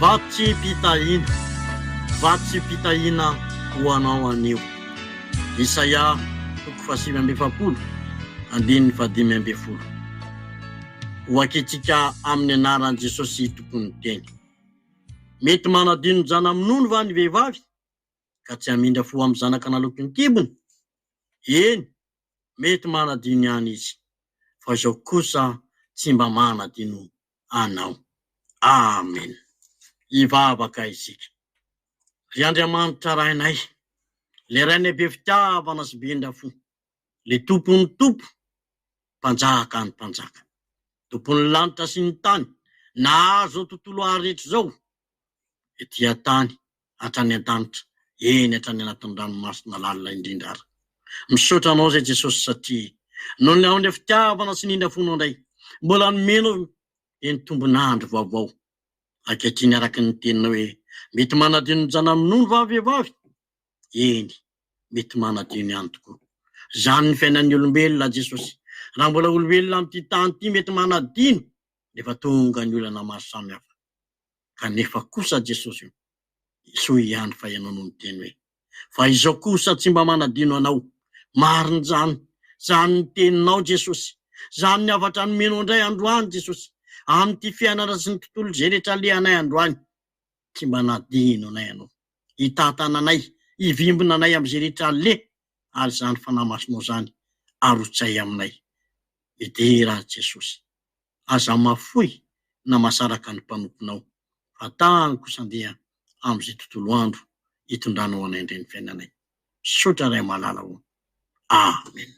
Vatsim-pitahiana, vatsim-pitahiana ho anao anio. Isaia toko fahasivy amby efapolo, andininy fahadimy ambin'ny folo. Hovakintsika amin'ny anaran'i Jesosy Tompon'ny Teny. Mety manadino ny zana-minono va ny vehivavy, ka tsy hamindra fo amin'ny zanaka naloaky ny kibony? Eny, mety manadino ihany izy, fa izao kosa tsy mba manadino anao. Amen. Hivavaka isika. Ry Andriamanitra Rainay, le Rainay be fitiavana sy be indra fo, le Tompon'ny tompo, Mpanjakan'ny mpanjaka, Tompon'ny lanitra sy ny tany, nahazo izao tontolo ary rehetra izao, ety an-tany hatrany an-danitra, eny hatrany anatin'ny ranomasina lalina indrindra ary. Misaotra Anao izay Jesosy satria noho ny amin'ny fitiavana sy ny indra fonao indray mbola nomenao dia ny tombon'andro vaovao ankehitriny araka ny teninao hoe mety manadino ny janaminono va vehivavy? Eny, mety manadino ihany tokoa. Izany ny fiainan'ny olombelona Jesosy. Raha mbola olombelona amin'ity tany ity mety manadino rehefa tonga ny olana maro samihafa. Kanefa kosa Jesosy o, soa ihany fa Ianao no niteny hoe, Fa izao kosa tsy mba manadino Anao. Marina izany. Izany ny teninao Jesosy. Izany ny hafatra nomenao indray androany Jesosy. Amin'ity fiainana sy ny tontolo izay rehetra alehanay androany, tsy mba nadino anay Ianao. Hitantana anay, hivimbina anay amin'izay rehetra aleha ary izany Fanahy Masinao izany arotsay aminay. Midera azy Jesosy. Aza mafoy na masaraka ny mpanomponao, fa tany kosa andeha amin'izay tontolo andro hitondranao anay indray ny fiainanay. Misaotra Ray malala o. Amen.